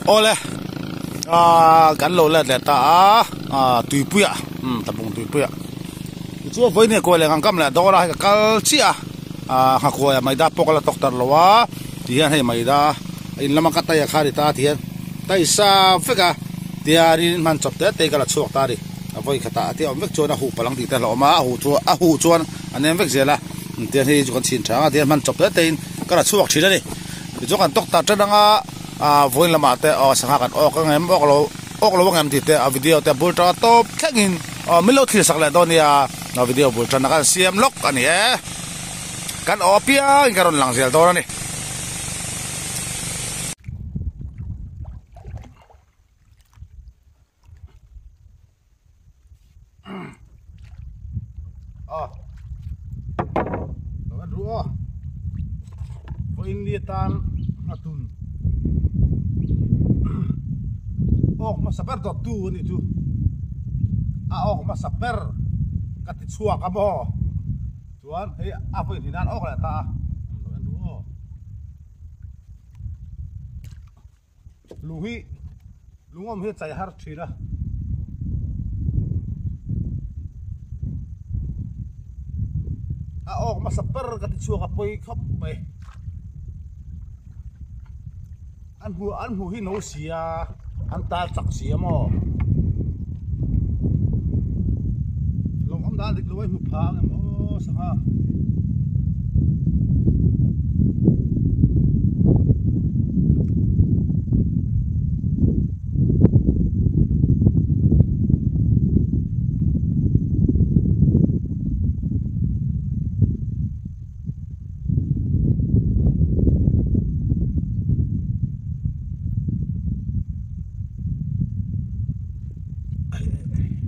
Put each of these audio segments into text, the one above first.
Awle ah kan lo let leh ta a ah tuipuiah umm tabung tuipuiah tichuan vawiin kuai leh ngangkam leh dawr a hei ka kal chiah a ah nghakuai ah maida pawh ka la tawk tar lo a tihian hei maida in lama ka tai a kha a ni ta tihian tai sa vek a tihianin hman chawp te te ka la chhuak ta a ni a vawi khatah te awm vek chuan a huh palang tih te a hlauhawm a a huh chu a huh chuan a nem vek zel a tihian hei chu kan chhin tha ang a tihian hman chawp te te in ka la chhuak thin a ni tichuan kan tawk tar tan anga ah vawiin lamah te aw sangha kan awk ang em awk lo awk lo ang em tih te a video te bul tanga tawp thlengin aw min lo thlir sak leh dawn nia a video bul tan a kan siam lawk a ni e kan aw apiangin ka rawn lang zel dawn a ni. Aw lo en ru aw vawiin ni atan nghatun awk hmasa ber dawt tu a nih chu a awk hmasa ber ka ti chhuak a maw chuan hei a vawiin hnih nan awk leh ta a lo en ru aw. Lung hi lung awm hi a chai har thin a. A awk hmasa ber ka ti chhuak a pawi khawp mai. An hmu an hmuh hi no si a an tal chak si a maw. Lung awm dan dik lo a hmu pha ang em aw sangha.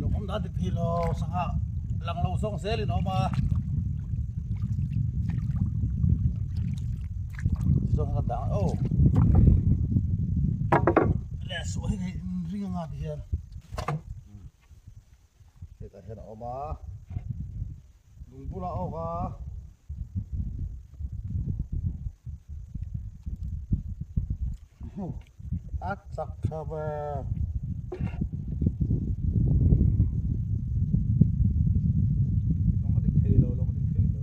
Lawng awm dan dik thei lo sangha lang lo zawng zel in a awm a zawng ka dang aw leh suah hi hei ring anga ti hian hetah hian a awm a lung bulah a awk a. A chak tha ve. Lawng a dik thei lo, lawng a dik thei lo.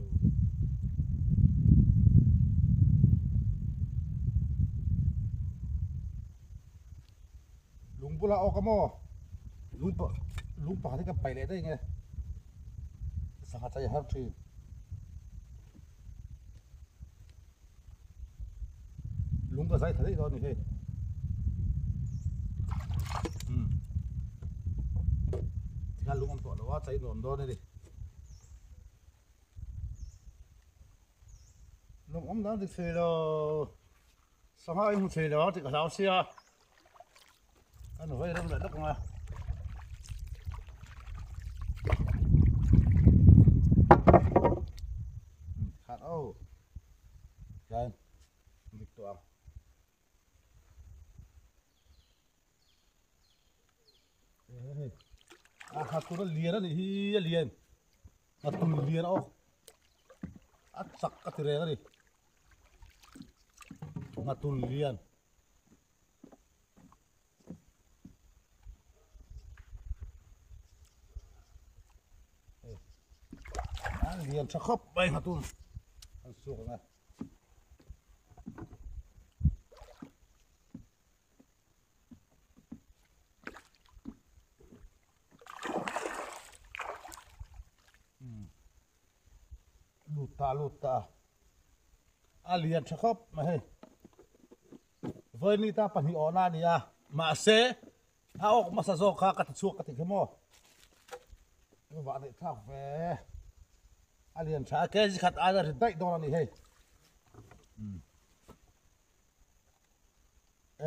Lung bulah awk a maw? Lung pa lung pakhat hi ka paih leh daih nge. Sangha chai har thin. Lung ka zai tha daih dawn a ni hei. Umm. Tikhan lung awm tawh lo a, chai nuam dawn a ni. Lung awm dan dik thei lo. Sangha i hmu thei lo a tih ka hlau sia. Kan hawi rem leh lawk ang a. Khat o. Hian dik tawh ang. A khat tur a lian a nih hi a lian. A tum lian a a chak ka ti reng a ni. Nghatul lian. A lian tha khawp mai nghatul an suak ang a. Lut ta lut ta a lian tha khawp mai hei. Vawi ta pahnih awhna a ni a, mahse a awk hmasa zawk kha ka ti chhuak ka ti kha maw? Vah neih thlak ve a lian tha a, kg khat aia rit daih dawn a ni hei.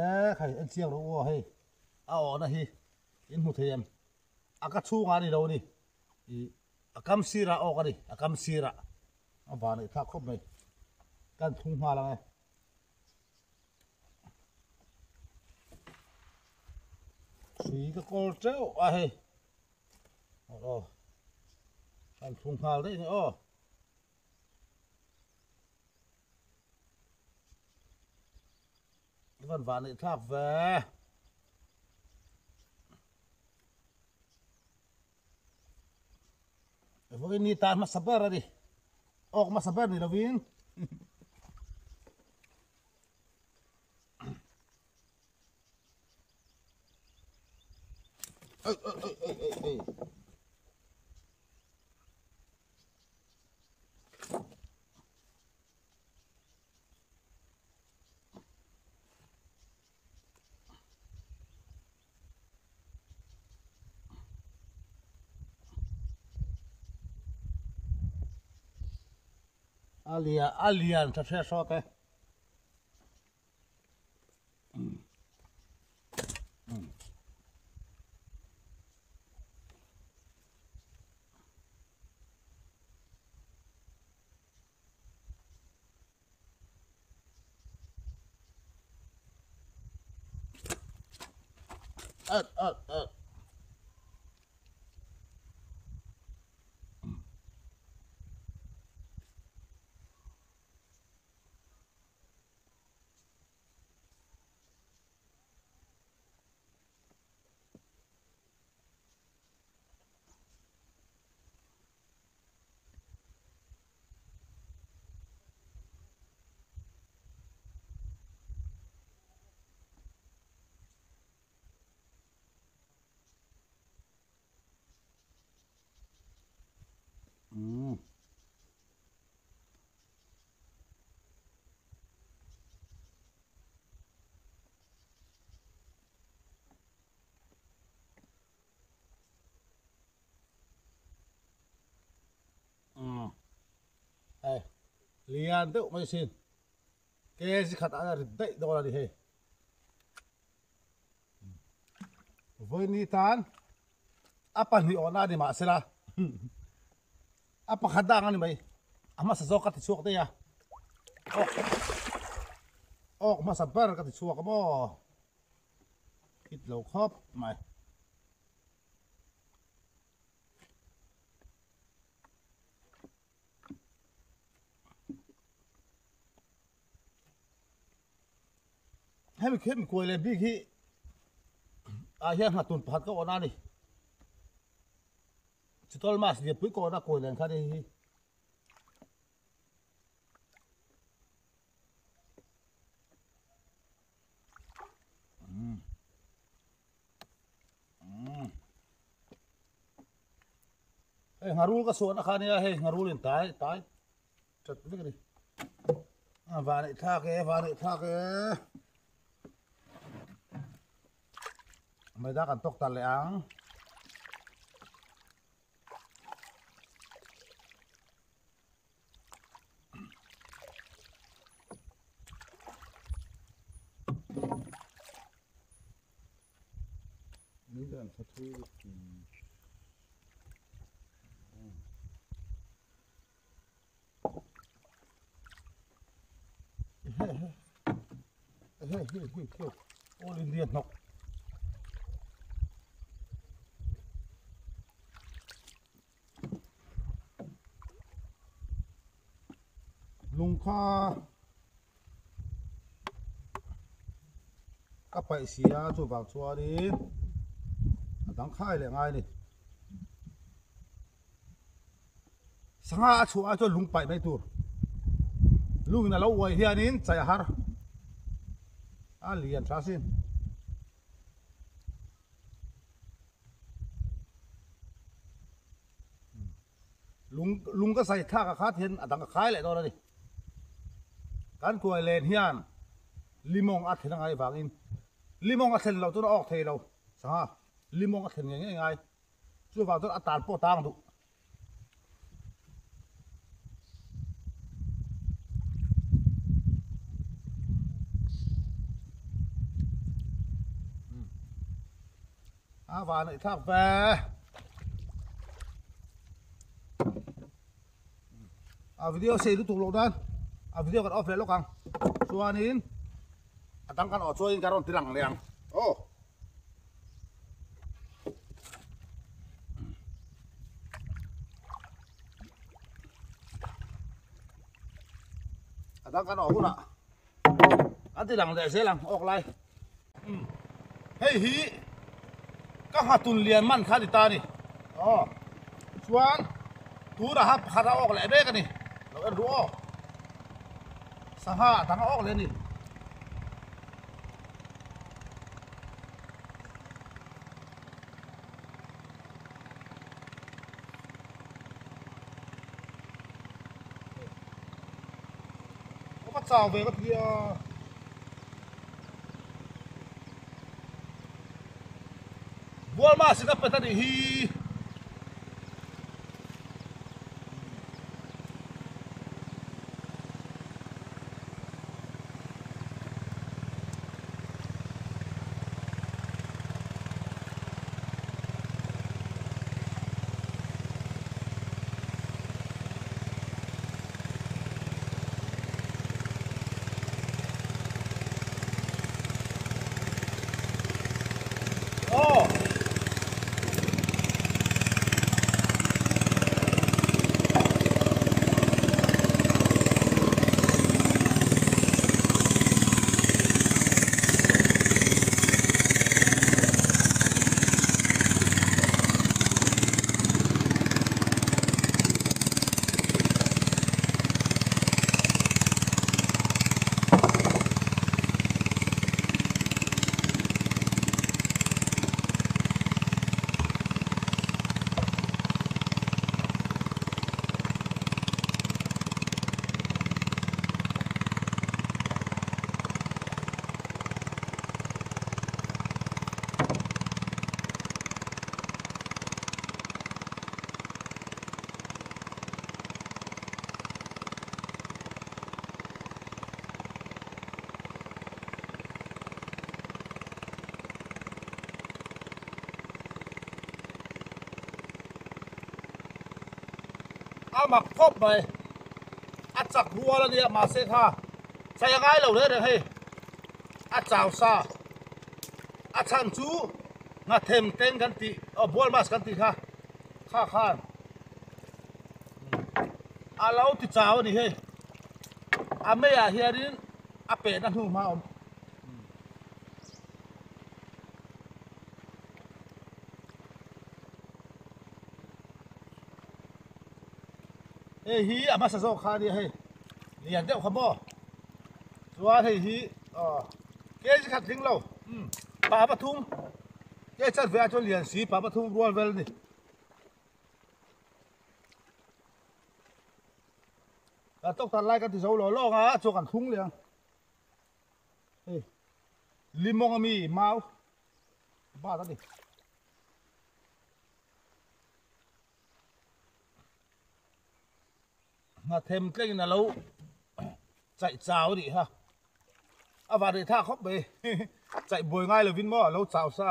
E khai en chiang rawh u aw hei a awhna hi in hmu thei em? A ka chhungah a ni lo a ni ih a kam sirah awk a ni a kam sirah a vah neih thlak khawp mai kan thlung nghal ang e. Hrui ka kawl teuh a hei aw kan thlung nghal daih a ni aw. Van van neih thlak ve. Vawiin ni tan hmasa ber a ni. Awk hmasa ber ni lovin. Oi oi oi oi oi oi. A lian a lian tha hriat hrawt e. At at at. Umm. Hei lian deuh mai sin kg khat a rit daih dawn a ni hei vawiin tan a pahnih awhna a ni mahsela a pakhat dang a ni mai a hmasa zawk ka ti chhuak daih a awk awk hmasa ber ka ti chhuak a maw hit lo khawp mai. Hemi hemi kuai leh bik hi ah hian nghatun pakhat ka awna a ni. Chitawlh mas lianpui ka awna kuai len kha hei hi. Hei ngharul ka suahna kha nia hei ngharul in tai tai that vek a ni a van eih thlak e van eih thlak e maida kan tawk ta leh ang. All India hnawk. Lung kha ka paih si a chuvang chuanin a dang khai leh ngai a ni. Sangha a chhuah ah chuan lung paih mai tur. Lungin a lo uai hianin chai a har a lian tha sin. Lung lung ka zai thlak a khat hian a dang a khai leh dawn a ni. Kan kuai len hian limawng a thlen a ngai vangin limawng a thlen loh chuan a awk thei lo. Sangha limawng a thlen ngei ngei ngai. Chuvang chuan a tan pawh tang duh. A van aih thlak ve. A video sei lutuk loh nan a video kan off leh lawk ang. Chuanin a dang kan awh chuanin ka rawn ti lang leh ang. Aw. A dang kan awh hunah an ti lang leh zel ang awk lai. Hei hi ka nghatun lian man kha a ni ta a ni. Aw chuan. Tunah khan pakhat a awk leh mek a ni. Lo en ru aw. Sangha a dang a awk leh a ni. Ka chau ve ka ti a. Bualma sika pet a nih hi. A mak khawp mai a chak rual a nia mahse kha chei a ngai lo reng reng hei a chau sa a chhan chu nghathem teng kan tih aw bual mask kan tih kha kha khan a lo ti chau a ni hei a meiah hianin a pehna hnu hma a awm. Hei hi a hmasa zawk kha a nia hei lian deuh kha maw chuan hei hi aw kg khat tling lo umm pa pathum ke chan ve ah chuan lian si pa pathum rual vel a ni. Kan tawk tan lai kan ti zo lo lawng a chuan kan thlung leh ang hei limawng ami mau bat a ni. Hnathem tlengin a lo chaih chau a nih kha a van rih thak khawp mai chaih buai ngai lovin maw a lo chau sa.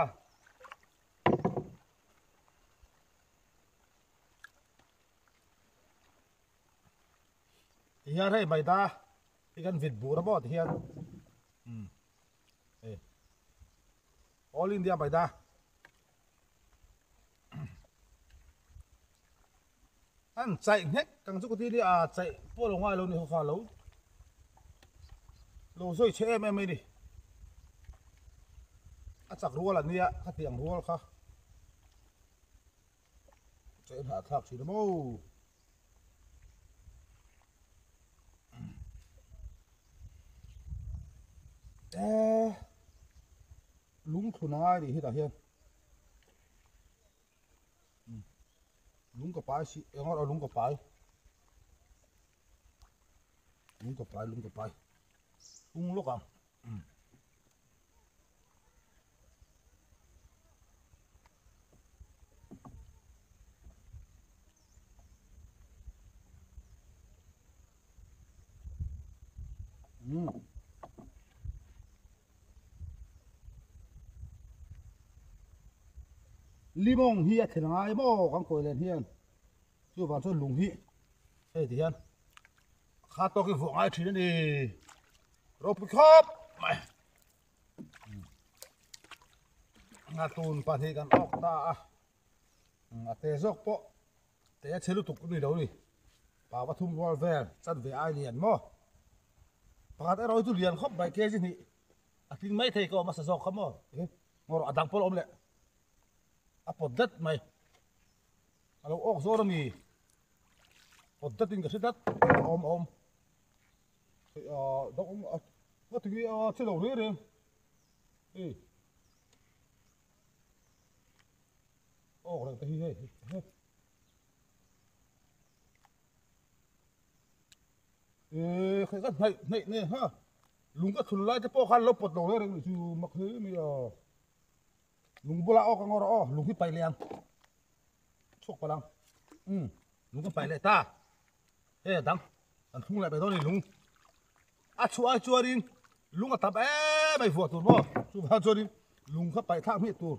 Tihian hei maida hi kan vit bur a maw tihian umm hei all India maida. An chaih nghek kang chu ka ti nia a chaih pawh lo ngai lo ni ho kha lo lo zawi chhe em em mai ni a chak rual a nia khatiang rual kha chaih hnah thlak thin a maw. Lungthlun a ngai nih hi tah hian lung ka pai si eng erawh lung ka pai lung ka pai lung ka pai ung lawk ang. Limawng hi a thlen ngai maw kan kawi len hian chuvang chuan lung hi hei ti hian kha tawk hi vuah ngai thin a ni ropui khawp mai nghatun pahnih kan awk ta a a te zawk pawh te a chhe lutuk a ni lo ni pa pathum rual vel chan ve ai lian maw pakhat erawh hi chu lian khawp mai kg hnih a tling mai thei ka awm a sa zawk kha maw ngawr a dang pawh a awm leh a pawt dat mai a lo awk zawr a ni. Pawt datin ka hre tlat awm awm dang awm a ti nge a che lo reng reng hei awk reng te hi hei hei e khai ka hnaih hnaih ne ha lung ka thun lai te pawh khan lo pawt lo reng reng chu mak hle mai a lung bulah awk ang rawh aw lung hi paih leh ang chhuak palh ang umm lung ka paih leh ta hei a dang kan thlung leh mai dawn a ni lung a chhuah ai chuanin lung a tam em mai vuah tur maw chuvang chuanin lung kha paih thlak hmiah tur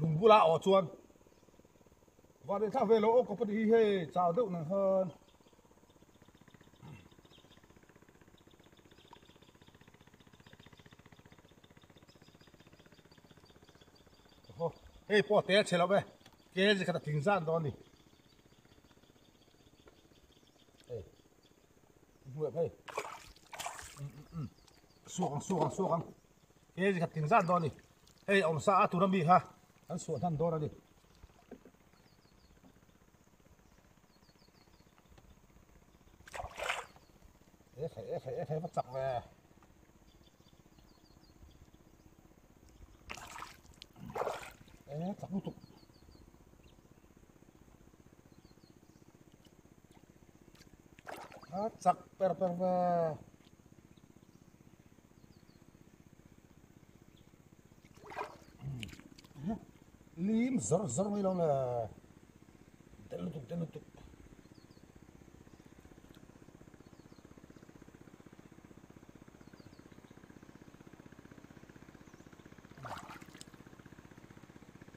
lung bulah awh chuan van leh thlak ve lo aw kawp a ni hi hei chau deuh nang khan. Hei pawh tel chhe lo e kel chi khat a tling zan dawn a ni hei hmuh hei suak ang suak ang suak ang kel chi khat tling zan dawn a ni hei awm sa a tur ami kha an suah hnan dawn a ni. E khai e khai e khai va chak ve. E chak lutuk. A chak per per ve. Lim zar zar mai lo le. Tel lutuk tel lutuk.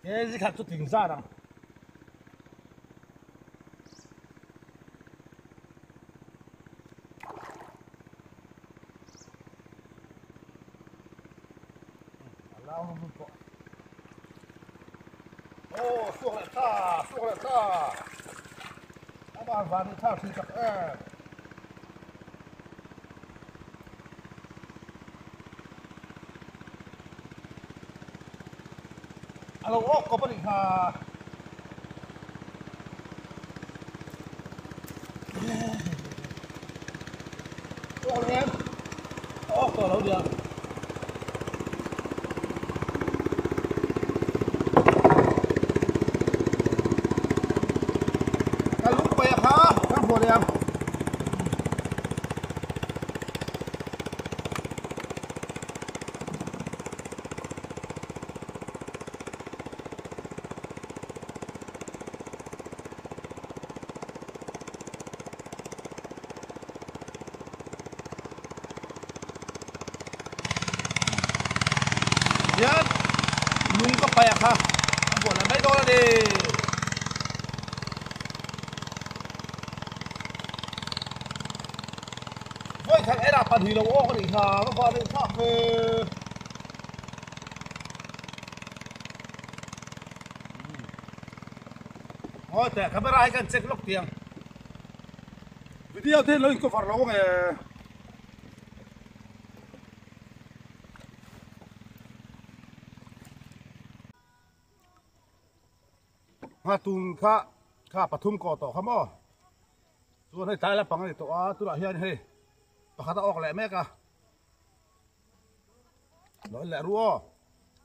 Ke zi khat chu tling zar ang. Aw suak leh ta suak leh ta a van van hi tha thin tak em. A lo awk kawp a nih kha. Awk leh em? Awk tawh lo nia. Ka lung paih a kha kan hmuh leh ang. Hian lung ka paih a kha a buah leh mai dawn a ni. Vawi khat enah pahnih lo awk a nih kha ka va neih thlak ve. Ngawi teh camera hi kan check lawk tiang. Video te lo in cover lo ang e. Nga tun kha kha pathum kawh tawh kha maw. Chuan hei tlai lampang a ni tawh a tunah hian hei pakhat a awk leh mek a. Lo en leh ru aw.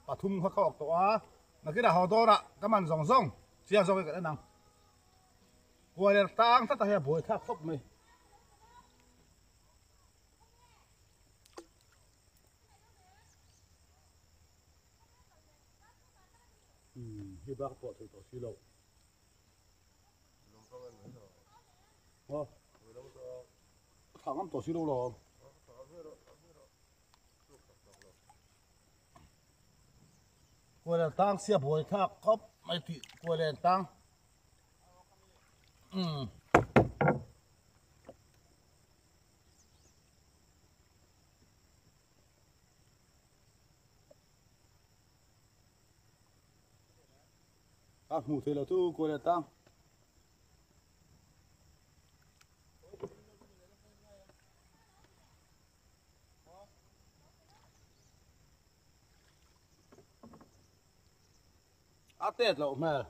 Pathum kha ka awk tawh a. Nakinah haw dawnah ka man zawng zawng chiang zawk hi kan en ang. Kualer tang tlat a hei a buai thlak khawp mai. Umm hei bak a pawh thei tawh si lo. Aw. Thla ngam tawh si lo lawm. Kualer tang sia buai thlak khawp mai tih kualer tang. Umm. A hmuh theih loh chu kualer tang. A tet loh hmel.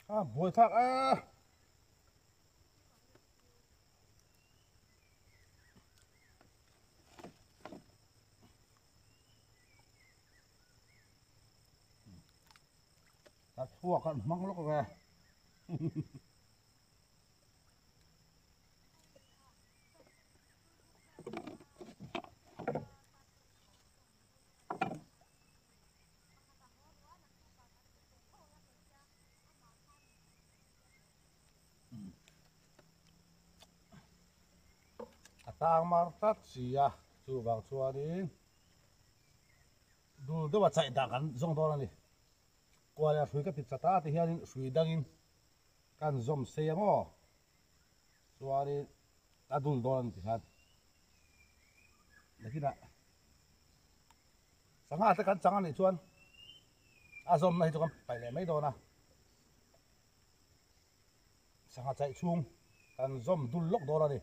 A buai thlak a. Ta chhuak an hmang lawk ve. A tang mar tlat si a, chuvang chuanin dul deuha chaih dah kan zawng dawn a ni. Kuala hrui ka ti chat a ti hianin hrui dangin kan zawm sei ang aw. Chuanin a dul dawn a ni ti khan nakinah sangha te kan chang a nih chuan a zawmna hi chu kan paih leh mai dawn a. Sangha chaih chhung kan zawm dul lawk dawn a ni.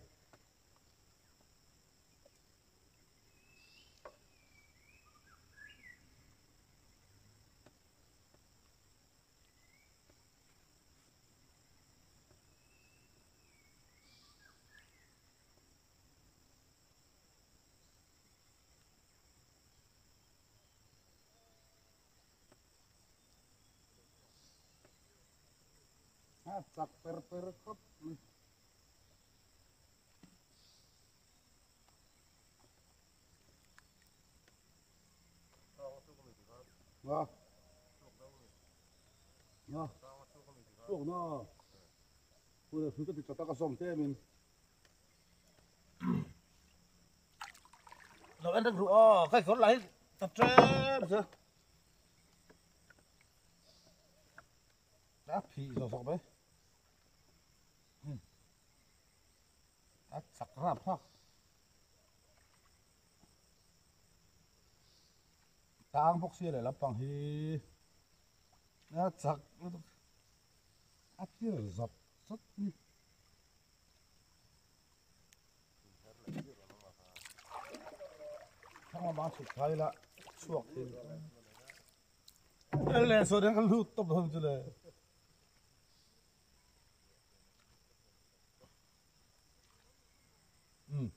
A chak per per khawp mai. Nga. Nga. Chuak na. Pura thu ka ti chata ka som te min. Lo en reng ru aw, kai kawr lai ta ṭep che. A phih zawk zawk mai. A chak rap phak. Tang bawk sia leh lampang hi a chak lutuk a tir zawt zawt ni. Thang lama chhuk thai ila chhuak thei le saw dang ka lut tawp dawn chu le. Umm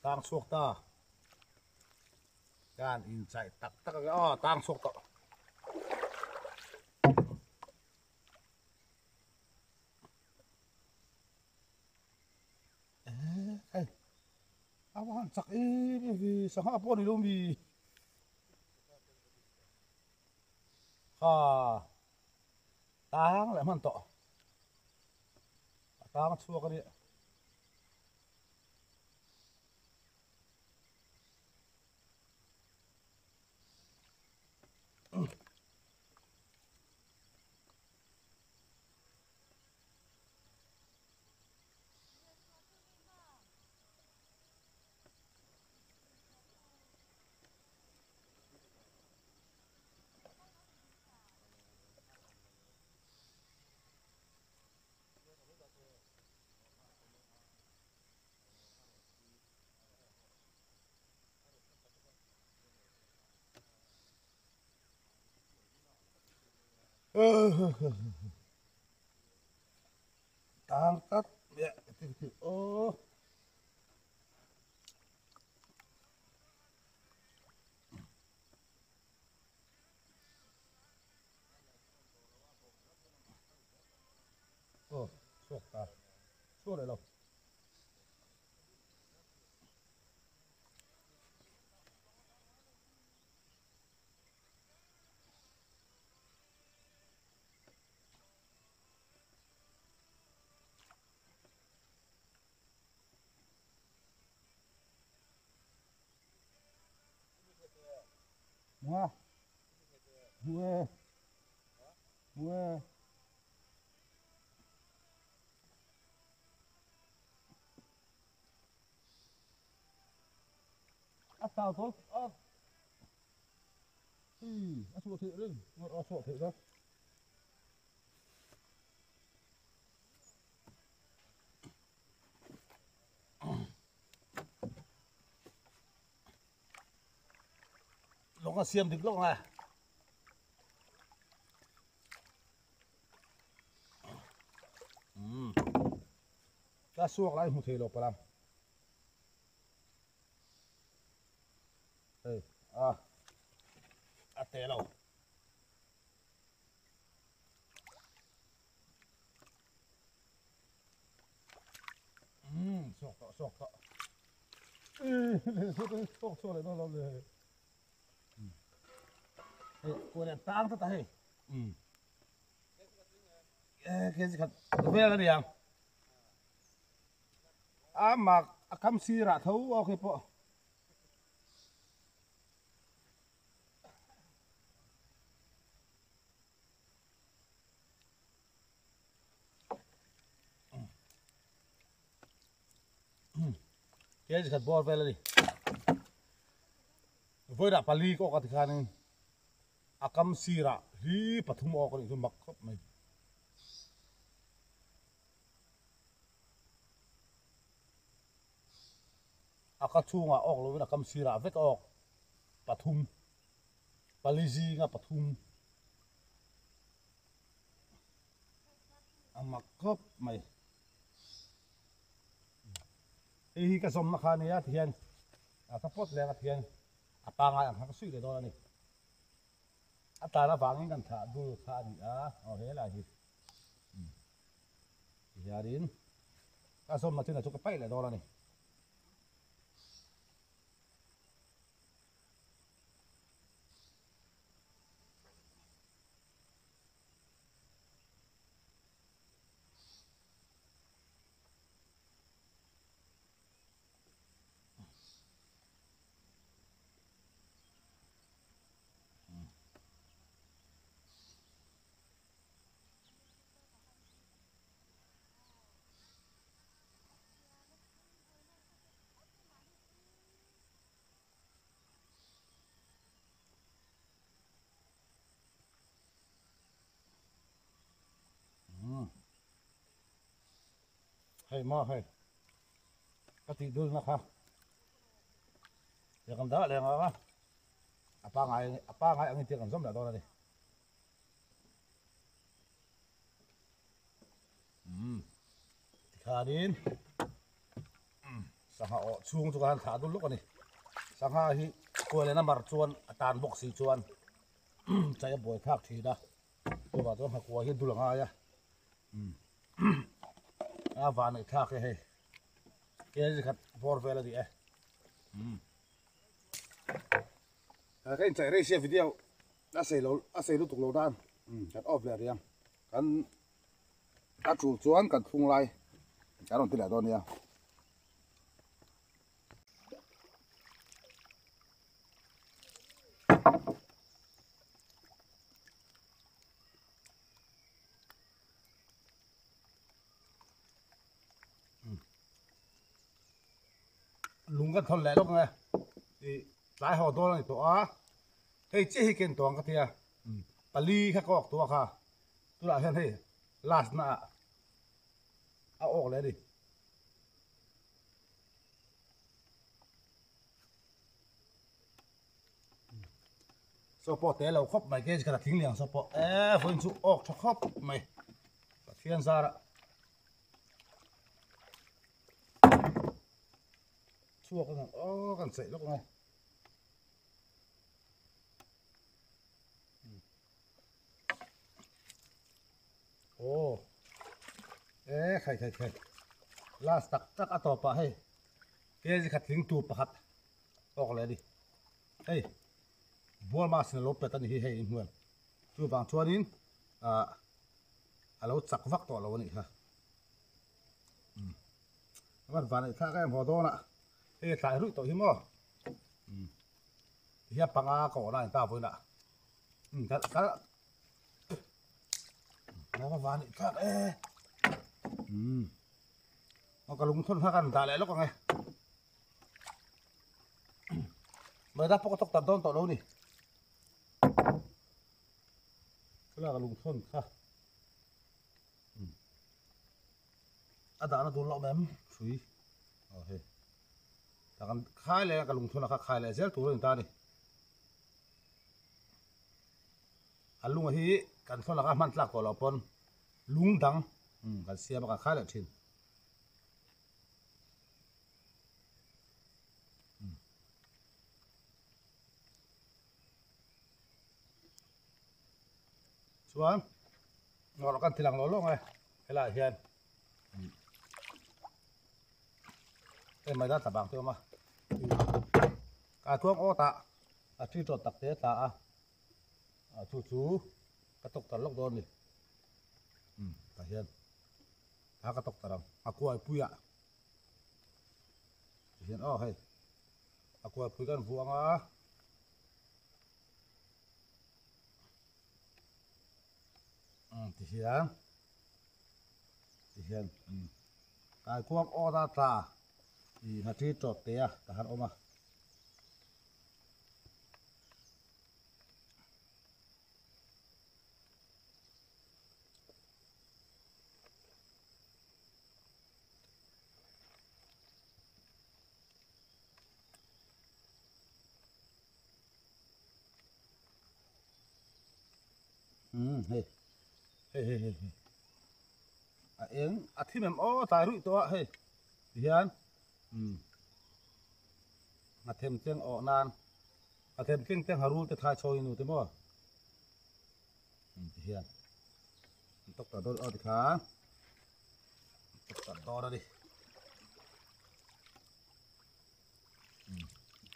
tang chhuak ta kan in chaih tak tak a aw tang chhuak tawh. Hei a va han chak em em hi sangha pawh a ni lo mi ha tang leh hman tawh a tang a chhuak a nia. Tang tlat miah aw. Aw chhuak ta chhuak leh lo. Mua. Mua. Mua. A tau tawh a hi a chhuah theih reng a chhuah theih ka. Lawng a siam dik lawk nge. Ka suak lai hmu thei lo palang. Hei a a te lo. Um suak tawh suak tawh. Suak suak leh dawn lo le. Hei kuah leh tang ta ta hei. Um. Kg khat vel a niang. A mak a kam sirah tho awk hi pawh. Kg khat bawr vel a ni. Vawilah pali kawk a tikhanin A kam sirah hi pathum awk a nih chu mak khawp mai. A ka chhungah awk lovin a kam sirah vek awk pathum, pali zinga pathum a mak khawp mai. Hei hi ka zawmna kha a nia tihian ka pawt leng a tihian a pangai ang kha ka suih leh dawn a ni. A tan avangin kan thlah dul kha a ni a, aw he lai hi tihianin ka zawmna chinah chu ka paih leh dawn a ni. Hei maw hei ka tih dul na kha Tiang kan dah leh ang a, a pangai a pangai angin tiang kan zawm leh dawn a ni. Umm tikhanin sangha awh chhung chu ka han thlah dul lawk a ni. Sangha hi kualena mar chuan a tan bawk si chuan chai a buai thlak thin a, chuvang chuan nghakua hi dul a ngai a. A van neih thlak e hei. Kg khat bawr vel a ni e. Ka inchaih rei sia video a sei lo a sei lutuk lo dan kan off leh riang kan a tul chuan kan thlung lai kan rawn ti leh dawn nia. Lung ka thawn leh lawk ang e ih tlai haw dawn a ni tawh a hei chiah hi ken tawh ang ka tia pali kha ka awk tawh a kha tunah hian hei last na ah a awk leh a ni. Saw pawh te lo khawp mai kei ka thing liang saw pawh e vawiin chu awk tha khawp mai Pathian zarah chhuak ang aw kan cheih lawk ang e. Aw e khai khai khai last tak tak a tawpah hei kg khat thing tur pakhat awk leh a ni hei bualma sin a lo pet a ni hi hei inhnuai chuvang chuanin ah a lo chak vak tawh lo a nih kha umm a van van thlak em haw dawn a hei a tlai ruih tawh hi maw umm tihian panga ka awh na a ni ta vawiin ah umm ka ka a van thlak e umm aw ka lungthawn kha ka han dah leh lawk ang e. Maida pawh ka tawk tak dawn tawh lo ni. Thlalak a lungthawn kha. A dahna dul loh mem hrui. Aw hei. Ta kan khai leh ka lungthawn a kha khai leh zel tur a ni ta ni. A lunga hi kan thawn laka hman tlak tawh lo pawn lung dang kan siam a kan khai leh thin. Chuan ngawrh kan ti lang lo lawng e helaiah hian hei maida tla bang te a awm a kaikuang awt ah a thi tawt tak te a tla a ah chu chu ka tawk tar lawk dawn a ni umm tah hian a ka tawk tar ang a kuai pui ah tihian aw hei a kuai pui kan vuang a. Ti hian ti hian kaikuang awt a tla ih nghaṭi tawp te a ka han awm a. Umm hei hei hei hei hei a eng a thim em aw tlai ruih tawh a hei tihian umm a them cheng awh nan a them cheng te ngharul te thai chhawi nu te maw umm tihian an tawk ta dawn aw tikhan tawk ta dawn a ni.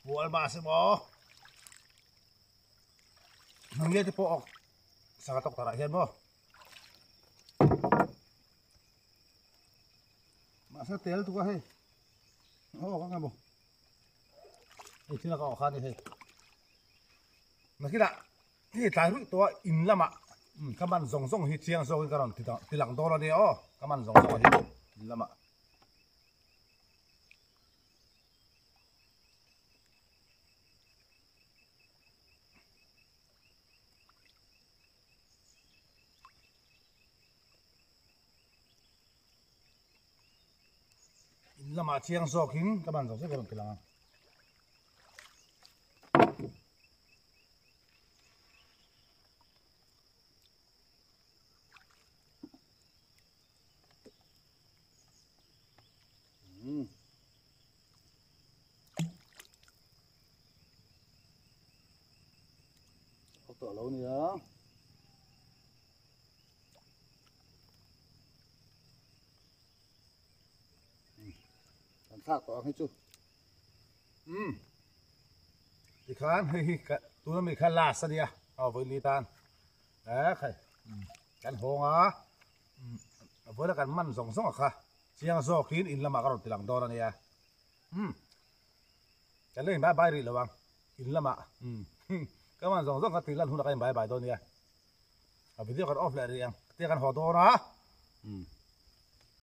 Bual mah se maw Nge te pawh awk sangha tawk tarah hian maw Mahse tel tuk a hei Aw ka nge maw Hei thil a ka awk kha a ni hei Nakinah hei tlai ruih tawh a in lamah ka man zawng zawng hi chiang zawkin ka rawn ti lang dawn a nia aw ka man zawng zawng hi in lamah. In lamah chiang zawkin ka ban zawk zawk a rawn ti lang ang. Umm. Có tựa lâu nữa. Kan thlak tawh ang hi chu. Umm. Tikhan hei hi tuna mi kha last ania. Aw vawi li tan. Eh khai. Kan hawng a. Vawiin a kan man zawng zawng a kha chiang zawkin in lamah ka rawn ti lang dawn a nia. Umm. Kan la in bai bai rih lo ang in lamah. Umm. Ka man zawng zawng kha tih lan hunah ka in bai bai dawn nia. A video kan off leh rih ang tia kan haw dawn a. Umm.